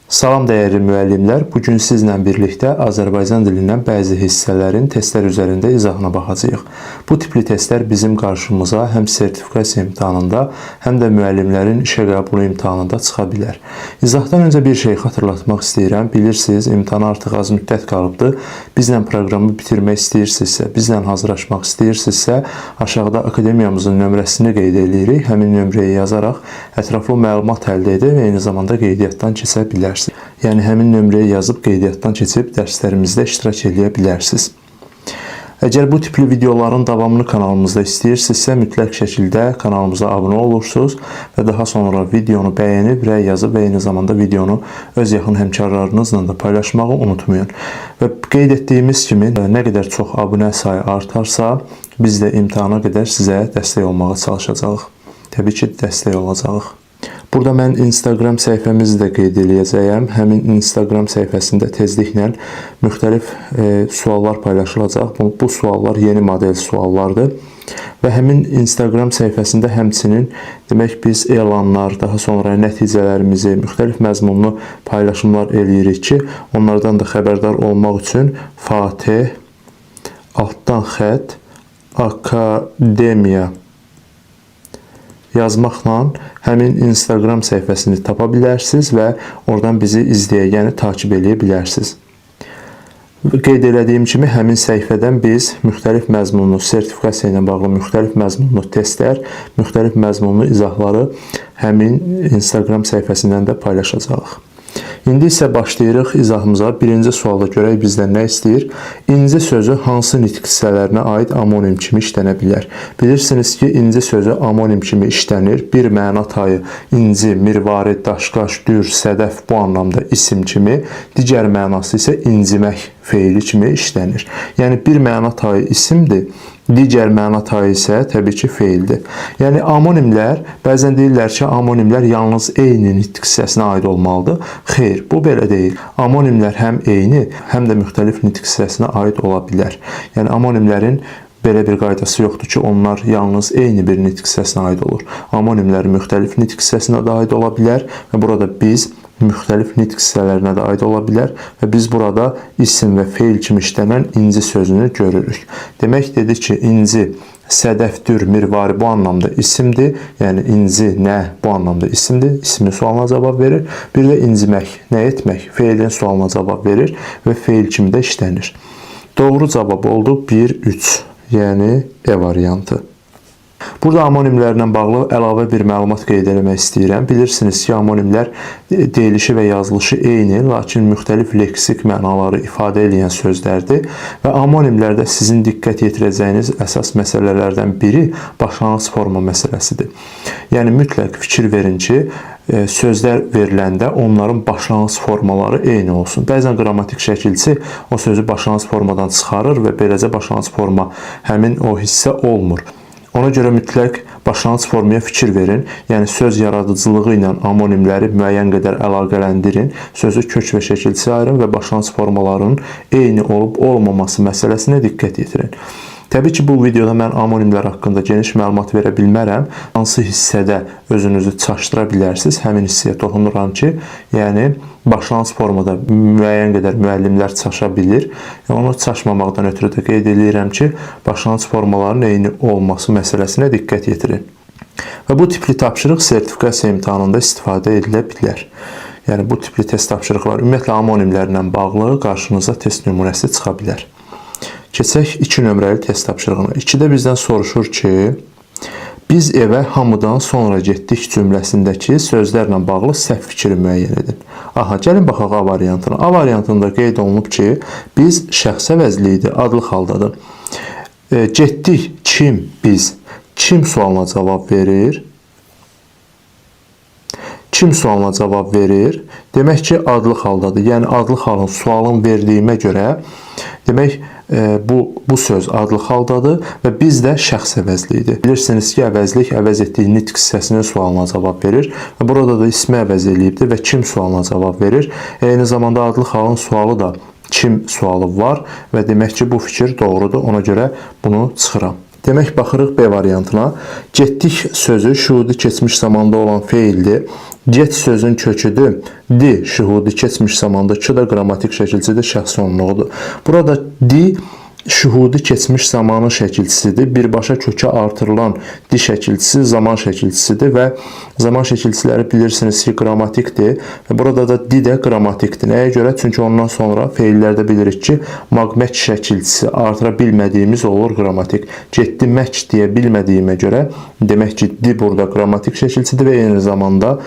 Salam dəyərli müəllimlər, bu gün sizlə birlikdə Azərbaycan dilindən bəzi hissələrin testlər üzərində izahına baxacağıq. Bu tipli testlər bizim qarşımıza həm sertifikasiya imtahanında, həm də müəllimlərin işə qəbulu imtahanında çıxa bilər. İzahdan öncə bir şey xatırlatmaq istəyirəm. Bilirsiniz, imtahana artıq az müddət qalıbdır. Bizlə proqramı bitirmək istəyirsinizsə, bizlə hazırlaşmaq istəyirsinizsə, aşağıda akademiyamızın nömrəsini qeyd eləyirik. Həmin nömrəyə yazaraq ətraflı məlumat əldə edə və eyni zamanda qeydiyyatdan keçə bilərsiniz. Yəni həmin nömrəyə yazıb qeydiyyatdan keçib dərslərimizdə iştirak eləyə bilərsiniz. Əgər bu tipli videoların davamını kanalımızda istəyirsinizsə, mütləq şəkildə kanalımıza abunə olursunuz və daha sonra videonu bəyənib, rəy yazıb və eyni zamanda videonu öz yaxın həmkarlarınızla da paylaşmağı unutmayın. Və qeyd etdiyimiz kimi, nə qədər çox abunə sayı artarsa, biz də imtahana qədər sizə dəstək olmağa çalışacağıq. Təbii ki, dəstək olacağıq. Burada mən Instagram səhifəmizi də qeyd eləyəcəyəm. Həmin Instagram səhifəsində tezliklə müxtəlif suallar paylaşılacaq. Bu suallar yeni model suallardır. Və həmin Instagram səhifəsində həmçinin demək biz elanlar, daha sonra nəticələrimizi, müxtəlif məzmunlu paylaşımlar eləyirik ki, onlardan da xəbərdar olmaq üçün Fateh altdan xətt Akademiya yazmaqla həmin Instagram səhifəsini tapa bilərsiniz və oradan bizi izləyə, yəni takib eləyə bilərsiniz. Qeyd elədiyim kimi həmin səhifədən biz müxtəlif məzmunlu sertifikasiya ilə bağlı müxtəlif məzmunlu testlər, müxtəlif məzmunlu izahları həmin Instagram səhifəsindən də paylaşacağıq. İndi isə başlayırıq izahımıza. Birinci sualda görək bizdən nə istəyir? İnci sözü hansı nitq hissələrinə aid amonim kimi işlənə bilər? Bilirsiniz ki, inci sözü amonim kimi işlənir. Bir məna tayı inci, mirvari, daşqaş, dür, sədəf bu anlamda isim kimi, digər mənası isə incimək feili kimi işlənir. Yəni bir məna tayı isimdir, digər məna tayı isə təbii ki, feildir. Yəni amonimlər, bəzən deyirlər ki, amonimlər yalnız eyni nitq hissəsinə aid olmalıdır. Xeyr, bu belə deyil. Amonimlər həm eyni, həm də müxtəlif nitq hissəsinə aid ola bilər. Yəni amonimlərin belə bir qaydası yoxdur ki, onlar yalnız eyni bir nitq hissəsinə aid olur. Amonimlər müxtəlif nitq hissəsinə də aid ola bilər və burada biz müxtəlif nitq hissələrinə də aid ola bilər və biz burada isim və feil kimi işlənən inci sözünü görürük. Demək dedi ki, inci, sədəf, dür, mirvari bu anlamda isimdir. Yəni inci, nə bu anlamda isimdir. İsmin sualına cavab verir. Bir də incimək, nə etmək, feilin sualına cavab verir və feil kimi də işlənir. Doğru cavab oldu 1-3, yəni E variantı. Burada amonimlərlə bağlı əlavə bir məlumat qeyd eləmək istəyirəm. Bilirsiniz ki, amonimlər deyilişi və yazılışı eyni, lakin müxtəlif leksik mənaları ifadə eləyən sözlərdir və amonimlərdə sizin diqqət yetirəcəyiniz əsas məsələlərdən biri başlanğıc forma məsələsidir. Yəni mütləq fikir verin ki, sözlər veriləndə onların başlanğıc formaları eyni olsun. Bəzən qrammatik şəkilçi o sözü başlanğıc formadan çıxarır və beləcə başlanğıc forma həmin o hissə olmur. Ona görə mütləq başlanğıc formaya fikir verin. Yəni söz yaradıcılığı ilə amonimləri müəyyən qədər əlaqələndirin. Sözü kök və şəkilçi ayırın və başlanğıc formalarının eyni olub olmaması məsələsinə diqqət yetirin. Təbii ki, bu videoda mən amonimlər haqqında geniş məlumat verə bilmərəm. Hansı hissədə özünüzü çaşdıra bilərsiniz? Həmin hissəyə toxunuram ki, yəni başlanğıc formada müəyyən qədər müəllimlər çaşa bilir. Onu çaşmamaqdan ötürü də qeyd eləyirəm ki, başlanğıc formaların eyni olması məsələsinə diqqət yetirin. Və bu tipli tapşırıq sertifikasiya imtahanında istifadə edilə bilər. Yəni bu tipli test tapşırıqları ümumiyyətlə amonimlərlə bağlı qarşınıza test nümunəsi çıxa bilər. Keçək 2 nömrəli test tapşırığına. 2-də bizdən soruşur ki, biz evə hamıdan sonra getdik cümləsindəki sözlərlə bağlı səhv fikri müəyyən edin. Aha, gəlin baxaq A variantına. A variantında qeyd olunub ki, biz şəxs əvəzli idi, adlıq haldadır. Getdik, kim, biz? Kim sualına cavab verir? Kim sualına cavab verir? Demək ki, adlıq haldadır. Yəni adlıq halın sualın verdiyimə görə demək bu söz adlıq haldadır və biz də şəxs əvəzli idi. Bilirsiniz ki, əvəzlik əvəz etdiyi nitq hissəsinin sualına cavab verir və burada da ismi əvəz eləyibdir və kim sualına cavab verir. Eyni zamanda adlıq halın sualı da kim sualı var və demək ki, bu fikir doğrudur. Ona görə bunu çıxıram. Demək, baxırıq B variantına. Getdik sözü şuudi keçmiş zamanda olan feildir. Get sözün köküdür. Di şühudi keçmiş zamanda, ki də qrammatik şəkilçidir, şəxs onluğudur. Burada di şühudi keçmiş zamanın şəkilçisidir. Birbaşa kökə artırılan di şəkilçisi zaman şəkilçisidir və zaman şəkilçiləri bilirsiniz ki, qrammatikdir və burada da di də qrammatikdir. Nəyə görə? Çünki ondan sonra feillərdə bilirik ki, maqmək şəkilçisi artıra bilmədiyimiz olur qrammatik. Getdi mək deyə bilmədiyimə görə demək ki, di burada qrammatik şəkilçidir və eyni zamanda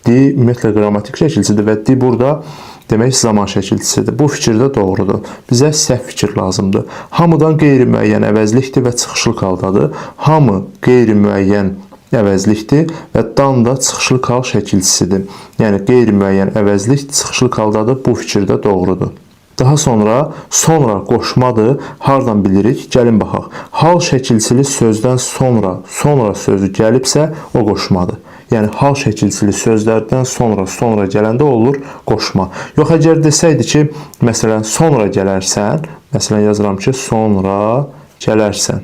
di ümumiyyətlə qrammatik şəkilçidir və di burada demək zaman şəkilçisidir. Bu fikir də doğrudur. Bizə səhv fikir lazımdır. Hamıdan qeyri-müəyyən əvəzlikdir və çıxışlıq haldadır. Hamı qeyri-müəyyən əvəzlikdir və dan da çıxışlıq hal şəkilçisidir. Yəni qeyri-müəyyən əvəzlik çıxışlıq haldadır. Bu fikir də doğrudur. Daha sonra sonra qoşmadır. Hardan bilirik? Gəlin baxaq. Hal şəkilçili sözdən sonra sonra sözü gəlibsə o qoşmadır. Yəni hal şəkilçili sözlərdən sonra sonra gələndə olur qoşma. Yox, əgər desəydi ki, məsələn sonra gələrsən, məsələn yazıram ki, sonra gələrsən.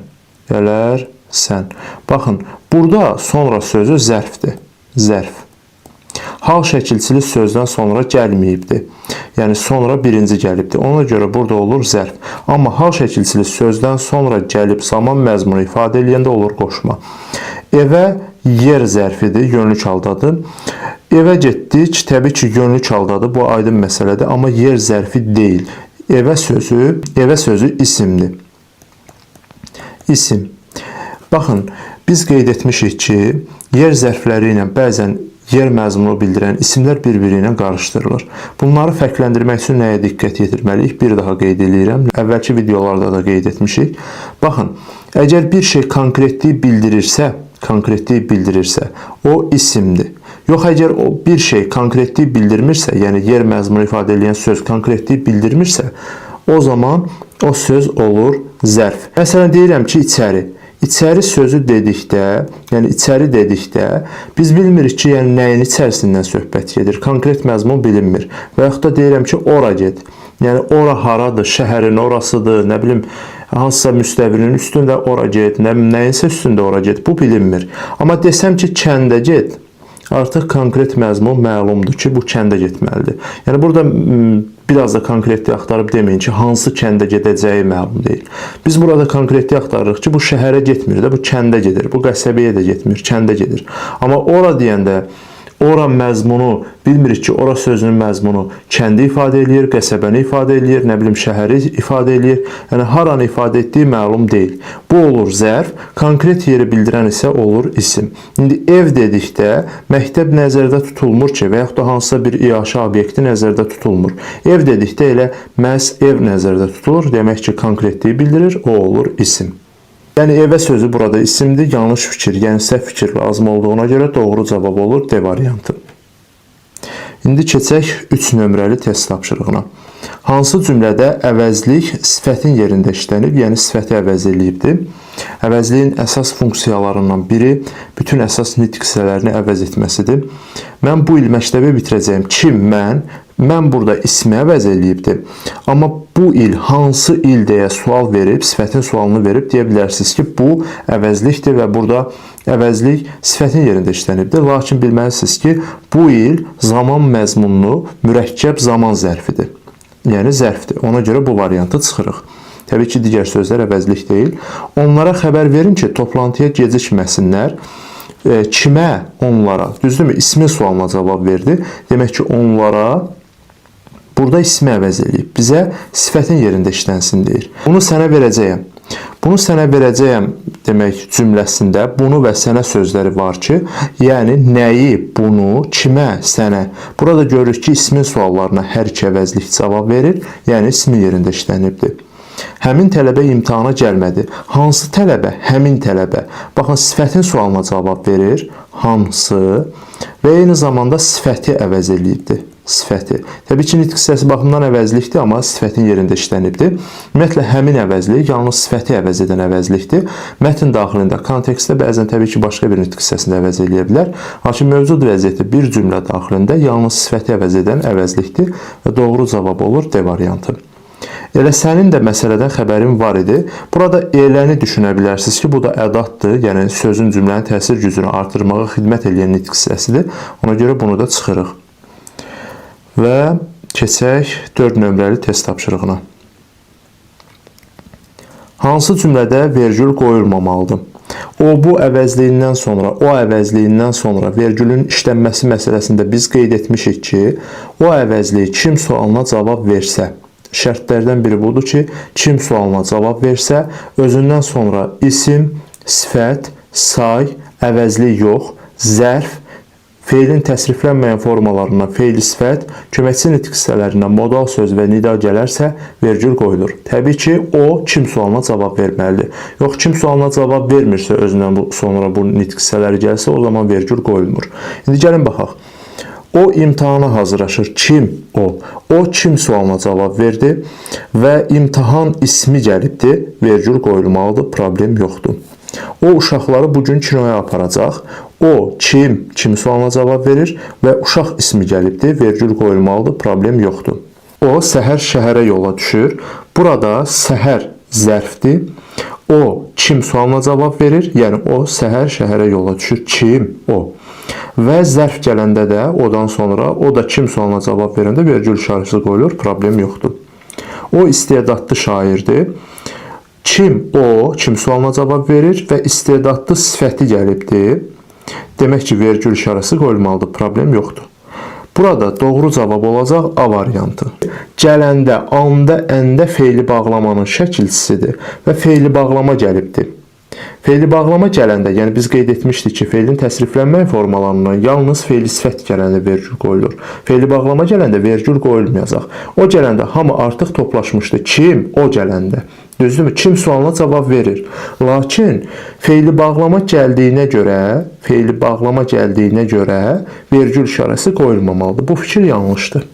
Gələrsən. Baxın, burada sonra sözü zərfdir. Zərf. Hal şəkilçili sözdən sonra gəlməyibdir. Yəni sonra birinci gəlibdir. Ona görə burada olur zərf. Amma hal şəkilçili sözdən sonra gəlib zaman məzmunu ifadə eləyəndə olur qoşma. Evə yer zərfidir, yönlük haldadır. Evə getdik, təbii ki, yönlük haldadır. Bu aydın məsələdir, amma yer zərfi deyil. Evə sözü isimdir. İsim. Baxın, biz qeyd etmişik ki, yer zərfləri ilə bəzən yer məzmunu bildirən isimlər bir-biri ilə qarışdırılır. Bunları fərqləndirmək üçün nəyə diqqət yetirməliyik? Bir daha qeyd eləyirəm. Əvvəlki videolarda da qeyd etmişik. Baxın, əgər bir şey konkretliyi bildirirsə, o isimdir. Yox, əgər o bir şey konkretliyi bildirmirsə, yəni yer məzmunu ifadə edən söz konkretliyi bildirmirsə, o zaman o söz olur zərf. Məsələn, deyirəm ki, içəri. İçəri sözü dedikdə, yəni içəri dedikdə biz bilmirik ki, yəni nəyin içərisindən söhbət gedir. Konkret məzmun bilinmir. Və yaxud da deyirəm ki, ora get. Yəni ora haradır? Şəhərin orasıdır, nə bilim, hansısa müstəvinin üstündə ora get, nəyinsə üstündə ora get. Bu bilinmir. Amma desəm ki, kəndə get, artıq konkret məzmun məlumdur ki, bu kəndə getməlidir. Yəni burada biraz da konkretlik axtarıb deməyin ki, hansı kəndə gedəcəyi məlum deyil. Biz burada konkretlik axtarırıq ki, bu şəhərə getmir də, bu kəndə gedir, bu qəsəbəyə də getmir, kəndə gedir. Amma ora deyəndə ora məzmunu bilmirik ki, ora sözünün məzmunu kəndi ifadə eləyir, qəsəbəni ifadə eləyir, nə bilim şəhəri ifadə eləyir. Yəni haranı ifadə etdiyi məlum deyil. Bu olur zərf, konkret yeri bildirən isə olur isim. İndi ev dedikdə məktəb nəzərdə tutulmur ki, və yaxud da hansısa bir iaşə obyekti nəzərdə tutulmur. Ev dedikdə elə məhz ev nəzərdə tutulur. Demək ki, konkretliyi bildirir, o olur isim. Yəni evə sözü burada isimdir, yanlış fikir, yəni səhv fikir lazım olduğuna görə doğru cavab olur D variantı. İndi keçək 3 nömrəli test tapşırığına. Hansı cümlədə əvəzlik sifətin yerində işlənib, yəni sifəti əvəz eləyibdir? Əvəzliyin əsas funksiyalarından biri bütün əsas nitq hissələrini əvəz etməsidir. Mən bu il məktəbi bitirəcəyim. Kim? Mən. Mən burada ismi əvəz eləyibdir. Amma bu il hansı il deyə sual verib, sifətin sualını verib deyə bilərsiniz ki, bu əvəzlikdir və burada əvəzlik sifətin yerində işlənibdir. Lakin bilməlisiniz ki, bu il zaman məzmunlu mürəkkəb zaman zərfidir. Yəni zərfdir. Ona görə bu variantı çıxırıq. Təbii ki, digər sözlər əvəzlik deyil. Onlara xəbər verin ki, toplantıya gecikməsinlər. Kimə? Onlara. Düzdürmü? İsmin sualına cavab verdi. Demək ki, onlara burada ismi əvəz eləyib. Bizə sifətin yerində işlənsin deyir. Bunu sənə verəcəyəm. Bunu sənə verəcəyəm demək cümləsində bunu və sənə sözləri var ki, yəni nəyi, bunu, kimə, sənə. Burada görürük ki, ismin suallarına hər iki əvəzlik cavab verir, yəni ismin yerində işlənibdir. Həmin tələbə imtahana gəlmədi. Hansı tələbə? Həmin tələbə. Baxın, sifətin sualına cavab verir. Hansı və eyni zamanda sifəti əvəz eləyibdir. Sifəti. Təbii ki, nitq hissəsi baxımından əvəzlikdir, amma sifətin yerində işlənibdir. Ümumiyyətlə, həmin əvəzlik yalnız sifəti əvəz edən əvəzlikdir. Mətn daxilində, kontekstdə bəzən təbii ki, başqa bir nitq hissəsində əvəz eləyə bilər. Lakin mövcud vəziyyətdə bir cümlə daxilində yalnız sifəti əvəz edən əvəzlikdir və doğru cavab olur D variantı. Elə sənin də məsələdən xəbərin var idi. Burada eləni düşünə bilərsiniz ki, bu da ədatdır. Yəni sözün, cümlənin təsir gücünü artırmağa xidmət eləyən nitq hissəsidir. Ona görə bunu da çıxırıq. Və keçək 4 nömrəli test tapşırığına. Hansı cümlədə vergül qoyulmamalıdır? O bu əvəzliyindən sonra, o əvəzliyindən sonra vergülün işlənməsi məsələsində biz qeyd etmişik ki, o əvəzliyi kim sualına cavab versə, şərtlərdən biri budur ki, kim sualına cavab versə, özündən sonra isim, sifət, say, əvəzlik yox, zərf, feilin təsriflənməyən formalarından feili sifət, köməkçi nitq hissələrindən modal söz və nida gələrsə vergül qoyulur. Təbii ki, o kim sualına cavab verməlidir. Yox, kim sualına cavab vermirsə özündən sonra bu nitq hissələri gəlsə, o zaman vergül qoyulmur. İndi gəlin baxaq. O imtahana hazırlaşır. Kim o? O kim sualına cavab verdi və imtahan ismi gəlibdir. Vergül qoyulmalıdır, problem yoxdur. O uşaqları bugün kinoya aparacaq. O kim, kim sualına cavab verir və uşaq ismi gəlibdir. Vergül qoyulmalıdır, problem yoxdur. O səhər şəhərə yola düşür. Burada səhər zərfdir. O kim sualına cavab verir? Yəni o səhər şəhərə yola düşür. Kim? O. Və zərf gələndə də odan sonra o da kim sualına cavab verəndə vergül işarəsi qoyulur, problem yoxdur. O istedadlı şairdir. Kim o, kim sualına cavab verir və istedadlı sifəti gəlibdir. Demək ki, vergül işarəsi qoyulmalıdır, problem yoxdur. Burada doğru cavab olacaq A variantı. Gələndə, anda, əndə feili bağlamanın şəkilçisidir və feili bağlama gəlibdir. Feili bağlama gələndə, yəni biz qeyd etmişdik ki, feilin təsriflənmə formalarından yalnız feili sifət gələndə vergül qoyulur. Feili bağlama gələndə vergül qoyulmayacaq. O gələndə hamı artıq toplaşmışdı. Kim? O gələndə. Düzdürmü? Kim sualına cavab verir. Lakin feili bağlama gəldiyinə görə, feili bağlama gəldiyinə görə vergül işarəsi qoyulmamalıdır. Bu fikir yanlışdır.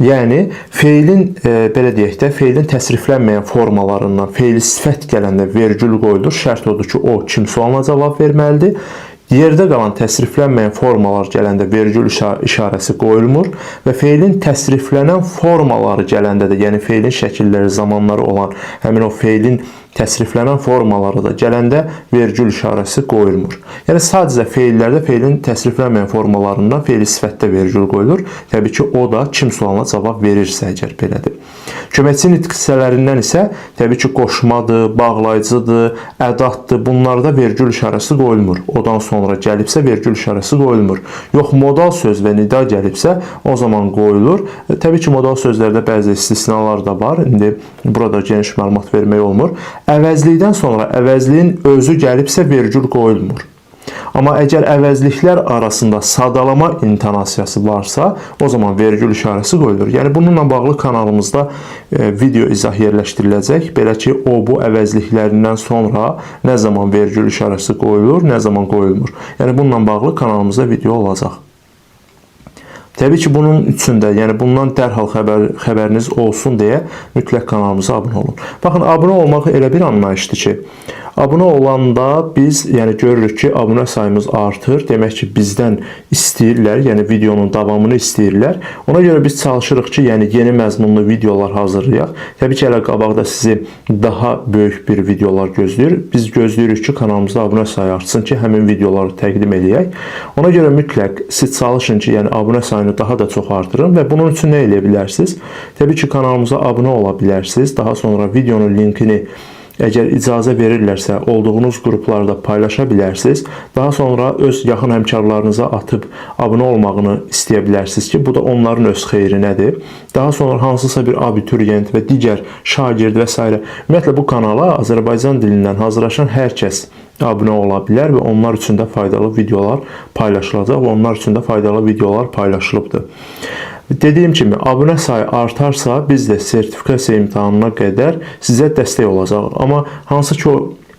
Yəni feilin belə deyək də, feilin təsriflənməyən formalarından feili sifət gələndə vergül qoyulur. Şərt odur ki, o kim sualına cavab verməlidir. Yerdə qalan təsriflənməyən formalar gələndə vergül işarəsi qoyulmur və feilin təsriflənən formaları gələndə də, yəni feilin şəkilləri, zamanları olan həmin o feilin təsriflənən formaları da gələndə vergül işarəsi qoyulmur. Yəni sadəcə feillərdə feilin təsriflənməyən formalarından feili sifətdə vergül qoyulur. Təbii ki, o da kim sualına cavab verirsə əgər belədir. Köməkçi nitq hissələrindən isə təbii ki, qoşmadır, bağlayıcıdır, ədatdır. Bunlarda vergül işarəsi qoyulmur. Odan sonra gəlibsə vergül işarəsi qoyulmur. Yox, modal söz və nida gəlibsə o zaman qoyulur. Təbii ki, modal sözlərdə bəzi istisnalar da var. İndi burada geniş məlumat vermək olmur. Əvəzlikdən sonra əvəzliyin özü gəlibsə vergül qoyulmur. Amma əgər əvəzliklər arasında sadalama intonasiyası varsa, o zaman vergül işarəsi qoyulur. Yəni bununla bağlı kanalımızda video izah yerləşdiriləcək. Belə ki, o bu əvəzliklərindən sonra nə zaman vergül işarəsi qoyulur, nə zaman qoyulmur. Yəni bununla bağlı kanalımızda video olacaq. Təbii ki, bunun üçün də, yəni bundan dərhal xəbəriniz olsun deyə mütləq kanalımıza abunə olun. Baxın, abunə olmaq elə bir anlayışdır ki, abunə olanda biz, yəni görürük ki, abunə sayımız artır. Demək ki, bizdən istəyirlər, yəni videonun davamını istəyirlər. Ona görə biz çalışırıq ki, yəni yeni məzmunlu videolar hazırlayaq. Təbii ki, hələ qabaqda sizi daha böyük bir videolar gözləyir. Biz gözləyirik ki, kanalımızda abunə sayı artsın ki, həmin videoları təqdim eləyək. Ona görə mütləq siz çalışın ki, yəni abunə sayını daha da çox artırın və bunun üçün nə eləyə bilərsiniz? Təbii ki, kanalımıza abunə ola bilərsiniz. Daha sonra videonun linkini əgər icazə verirlərsə, olduğunuz qruplarda paylaşa bilərsiniz. Daha sonra öz yaxın həmkarlarınıza atıb abunə olmağını istəyə bilərsiniz ki, bu da onların öz xeyrinədir. Daha sonra hansısa bir abituriyent və digər şagird və s. Ümumiyyətlə bu kanala Azərbaycan dilindən hazırlaşan hər kəs abunə ola bilər və onlar üçün də faydalı videolar paylaşılacaq və onlar üçün də faydalı videolar paylaşılıbdır. Dediyim kimi, abunə sayı artarsa, biz də sertifikasiya imtahanına qədər sizə dəstək olacağıq. Amma hansı ki o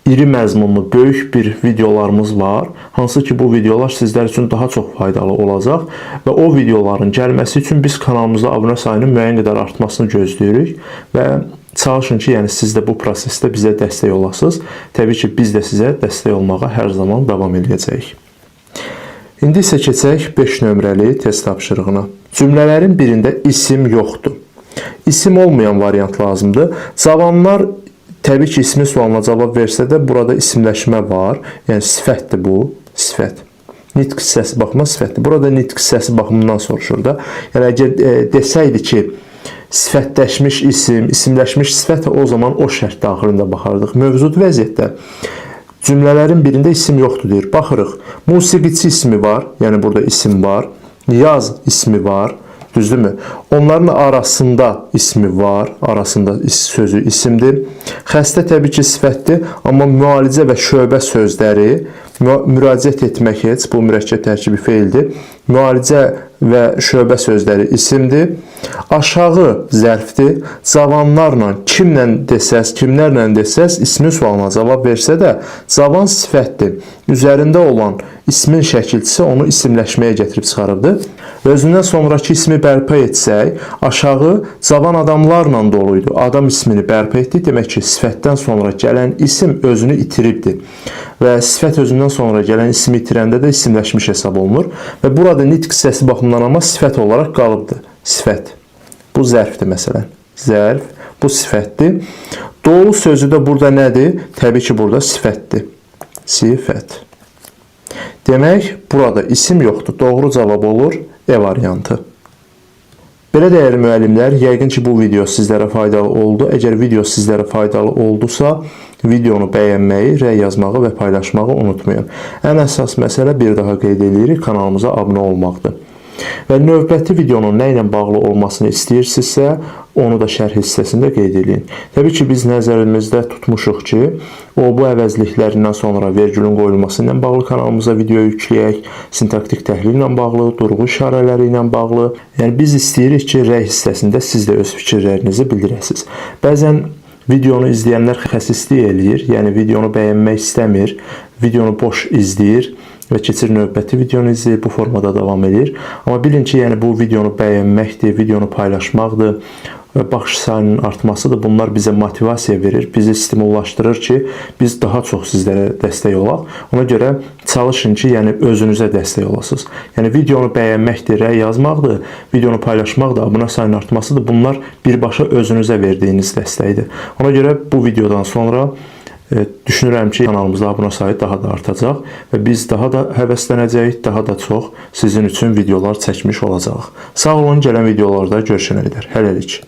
iri məzmunlu böyük bir videolarımız var, hansı ki bu videolar sizlər üçün daha çox faydalı olacaq və o videoların gəlməsi üçün biz kanalımızda abunə sayının müəyyən qədər artmasını gözləyirik və çalışın ki, yəni siz də bu prosesdə bizə dəstək olasınız. Təbii ki, biz də sizə dəstək olmağa hər zaman davam eləyəcəyik. İndi isə keçək 5 nömrəli test tapşırığına. Cümlələrin birində isim yoxdur. İsim olmayan variant lazımdır. Cavanlar təbii ki, ismin sualına cavab versə də burada isimləşmə var. Yəni sifətdir bu, sifət. Nitq hissəsi baxımından sifətdir. Burada nitq hissəsi baxımından soruşur da. Yəni əgər desəydi ki, sifətləşmiş isim, isimləşmiş sifət, o zaman o şərt daxilində baxardıq. Mövcud vəziyyətdə cümlələrin birində isim yoxdur deyir. Baxırıq. Musiqiçi ismi var, yəni burada isim var. Yaz ismi var. Düzdürmü? Onların arasında ismi var. Arasında sözü isimdir. Xəstə təbii ki, sifətdir, amma müalicə və şöbə sözləri müraciət etmək heç, bu mürəkkəb tərkibi feildir. Müalicə və şöbə sözləri isimdir. Aşağı zərfdir. Cavanlarla kimlə desəz, kimlərlə desəz ismin sualına cavab versə də cavan sifətdir. Üzərində olan ismin şəkilçisi onu isimləşməyə gətirib çıxarıbdır. Özündən sonrakı ismi bərpa etsək, aşağı cavan adamlarla doluydu. Adam ismini bərpa etdik. Demək ki, sifətdən sonra gələn isim özünü itiribdir. Və sifət özündən sonra gələn ismi itirəndə də isimləşmiş hesab olunur. Və burada nitq hissəsi baxımından amma sifət olaraq qalıbdır. Sifət. Bu zərfdir məsələn. Zərf, bu sifətdir. Dolu sözü də burada nədir? Təbii ki, burada sifətdir. Sifət. Demək, burada isim yoxdur. Doğru cavab olur E variantı. Belə dəyərli müəllimlər, yəqin ki, bu video sizlərə faydalı oldu. Əgər video sizlərə faydalı oldusa, videonu bəyənməyi, rəy yazmağı və paylaşmağı unutmayın. Ən əsas məsələ bir daha qeyd edirik, kanalımıza abunə olmaqdır. Və növbəti videonun nə ilə bağlı olmasını istəyirsinizsə, onu da şərh hissəsində qeyd eləyin. Təbii ki, biz nəzərimizdə tutmuşuq ki, o bu əvəzliklərindən sonra vergülün qoyulması ilə bağlı kanalımıza video yükləyək, sintaktik təhlillə bağlı, durğu işarələri ilə bağlı. Yəni biz istəyirik ki, rəy hissəsində siz də öz fikirlərinizi bildirəsiniz. Bəzən videonu izləyənlər xəsislik eləyir, yəni videonu bəyənmək istəmir, videonu boş izləyir və keçir növbəti videonu izləyir, bu formada davam edir. Amma bilin ki, yəni bu videonu bəyənməkdir, videonu paylaşmaqdır və baxış sayının artmasıdır. Bunlar bizə motivasiya verir, bizi stimullaşdırır ki, biz daha çox sizlərə dəstək olaq. Ona görə çalışın ki, yəni özünüzə dəstək olasınız. Yəni videonu bəyənməkdir, rəy yazmaqdır, videonu paylaşmaqdır, abunə sayının artmasıdır. Bunlar birbaşa özünüzə verdiyiniz dəstəkdir. Ona görə bu videodan sonra düşünürəm ki, kanalımızda abunə sayı daha da artacaq və biz daha da həvəslənəcəyik, daha da çox sizin üçün videolar çəkmiş olacağıq. Sağ olun, gələn videolarda görüşənə qədər. Hələlik.